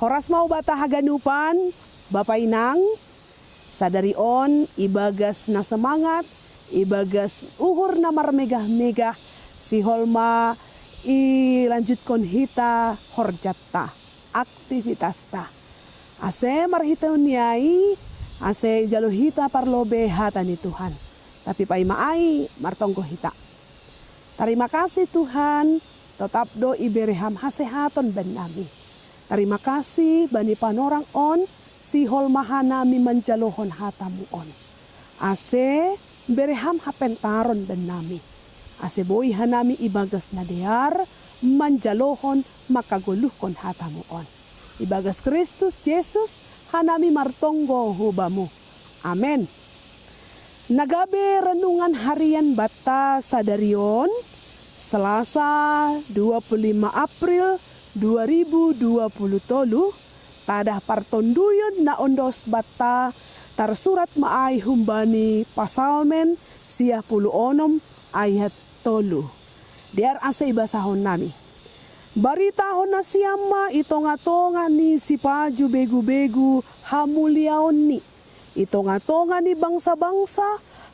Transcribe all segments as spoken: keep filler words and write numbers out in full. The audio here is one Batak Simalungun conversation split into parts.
Horas mau bata haganupan, Bapa Inang, sadari on ibagas na semangat, ibagas uhur na marmegah-megah, sihol ma ilanjutkon hita horjatta, aktivitasta. Ase marhitehon ni ai, ase ijalo hita parlobei hata ni Tuhan. Tapi paima ai martonggo hita. Tarima kasih Tuhan, totap do ibere Ham hasehaton bannami. Tarima kasih bani panorang on, sihol ma hanami manjalohon hatamu on. Ase bere Ham hapentaron bannami. Ase boi hanami ibagas na dear manjalohon mangkagoluhkon hatamu on. Ibagas Kristus Jesus hanami martonggo hu Bamu. Amen. Na gabe renungan harian banta sadari on, Selasa dua puluh lima April dua ribu dua puluh tolu, tadah partonduyon na ondos banta tarsurat ma ai humbani Pasalmen sia puluh onom ayat tolu. Dear ase ibasahon nami. Baritahon nasiam ma i tonga-tonga ni sipajo begu-begu hamuliaonni, i tonga-tonga ni bangsa-bangsa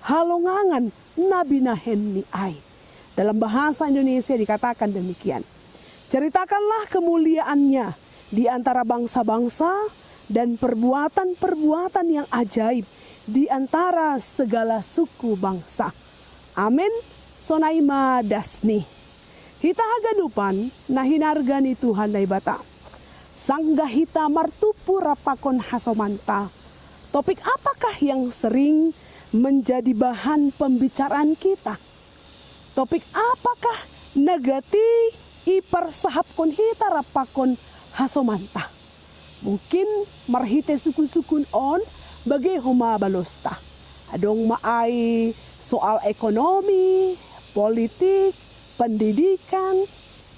halongangan na binahenni ai. Dalam bahasa Indonesia dikatakan demikian. Ceritakanlah kemuliaannya di antara bangsa-bangsa dan perbuatan-perbuatan yang ajaib di antara segala suku bangsa. Amen. Sonai ma dasni. Hita haganupan na hinarga ni Tuhan Naibata. Sanggah hita martumpu rap pakon hasomanta, topik apakah yang sering menjadi bahan pembicaraan kita? Topik apakah na gati iparsahapkon hita rap pakon hasomanta? Mungkin marhite sukun-sukun on bage homa balosta. Adong ma ai soal ekonomi, politik, pendidikan,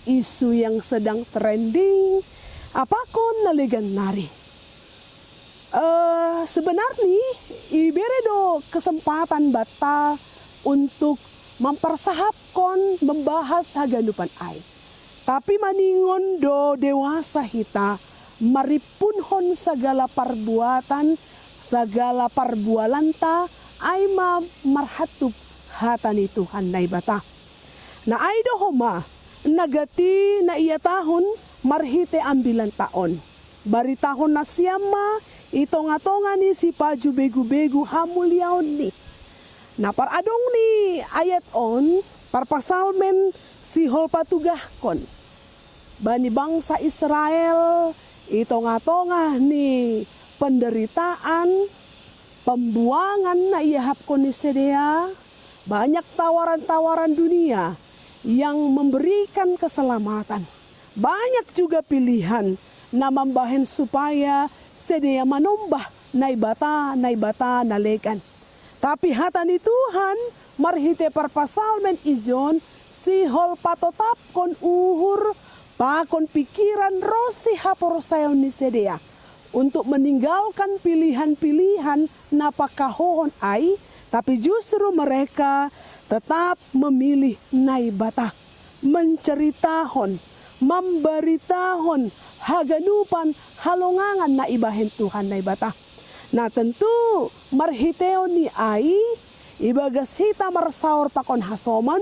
isu yang sedang trending, pakon na legan nari. Eh, sebenarni ibere do kesempatan banta untuk mamparsahapkon, membahas haganupan ai. Tapi maningon do dewasa hita marimpunhon sagala parbuatan, sagala parbualanta, ai ma marhatup hata ni Tuhan Naibata. Na ai do homa na gati na iatahon marhite ambilanta on. Baritahon nasiam ma i tonga-tonga ni sipajo begu-begu hamuliaonni. Na paradong ni ayat on, parpasalmen sihol patugahkon bani bangsa Israel i tonga-tonga ni penderitaan, pembuangan na iahapkon ni sidea, banyak tawaran-tawaran dunia yang memberikan keselamatan. Banyak juga pilihan na mambahen supaya sidea manombah naibata-naibata na legan. Tapi hata ni Tuhan marhite parpasalmen ijon sihol patotapkon uhur pakon pikiran ronsi haporsayaon ni sidea untuk meninggalkan pilihan-pilihan na pangkahouhon ai, tapi justru mereka tetap memilih Naibata, menceritahon, mambaritahon haganupan halongangan na ibahen Tuhan Naibata. Na tentu marhiteon ni ai, ibagas hita marsaor pakon hasoman,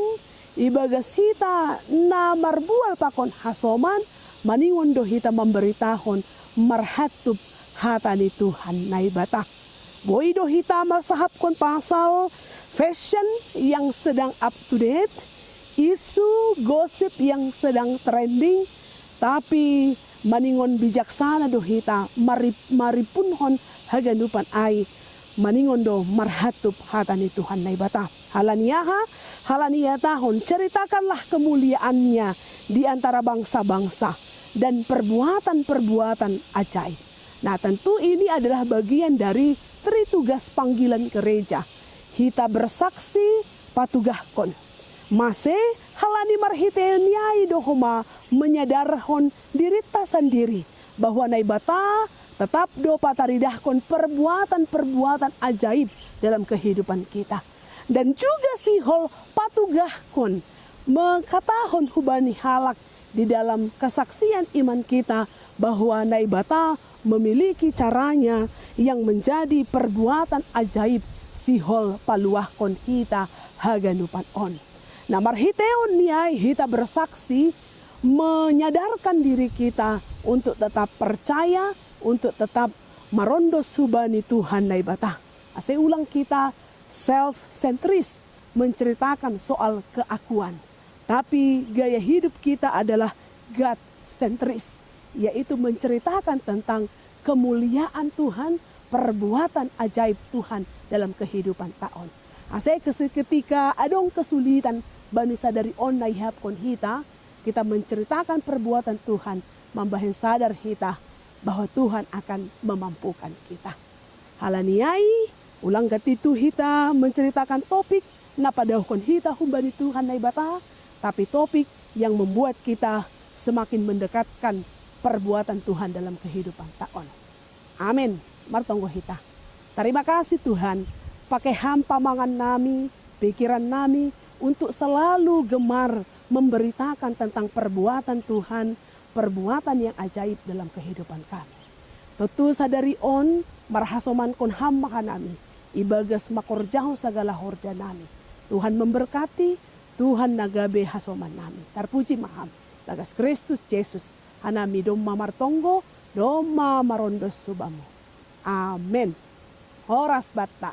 ibagas hita na marbual pakon hasoman, maningon do hita mambaritahon marhatup hata ni Tuhan Naibata. Boi do hita marsahapkon pasal fashion yang sedang up to date, isu gosip yang sedang trending, tapi maningon bijaksana do hita mari-, marimpunhon haganupan ai, maningon do marhatup hata ni Tuhan Naibata. Halani aha? Halani iatahon, ceritakanlah kemuliaannya di antara bangsa-bangsa dan perbuatan-perbuatan ajaib. Nah, tentu ini adalah bagian dari tritugas panggilan gereja. Hita bersaksi, patugahkon. Mase, halani marhiteon ni ai do homa menyadarhon dirinta sandiri bahwa Naibata tetap do pataridahkon perbuatan-perbuatan ajaib dalam kehidupan kita. Dan juga sihol patugahkon, mangkatahon hubani halak di dalam kesaksian iman kita bahwa Naibata memiliki caranya yang menjadi perbuatan ajaib sihol paluahkon hita haganupan on. Nah, marhite on ni ai hita bersaksi menyadarkan diri kita untuk tetap percaya, untuk tetap marondos huba ni Tuhan Naibata. Ase ulang kita self-centris, menceritakan soal keakuan. Tapi gaya hidup kita adalah God-centris, yaitu menceritakan tentang kemuliaan Tuhan, perbuatan ajaib Tuhan dalam kehidupan ta on. Ase ketika adong kesulitan bani sadari on na ihapkon hita, kita menceritakan perbuatan Tuhan, mambahen sadar hita bahwa Tuhan akan memampukan kita. Ala ni ai, ulang gati tu hita menceritakan topik na padaohkon hita humbani Tuhan Naibata, tapi topik yang membuat kita semakin mendekatkan perbuatan Tuhan dalam kehidupan ta on. Amin. Martonggo hita. Tarima kasih Tuhan, pake Ham pamangan nami, pikiran nami, untuk selalu gemar memberitakan tentang perbuatan Tuhan, perbuatan yang ajaib dalam kehidupan kami. Tontu sadari on marhasomankon Ham ma hanami, ibagas mangkorjahon sagala horja nami. Tuhan memberkati, Tuhan na gabe hasoman nami. Tarpuji ma Ham, bagas Kristus Jesus, hanami domma martonggo, domma marondos hubamu. Amen. Horas banta.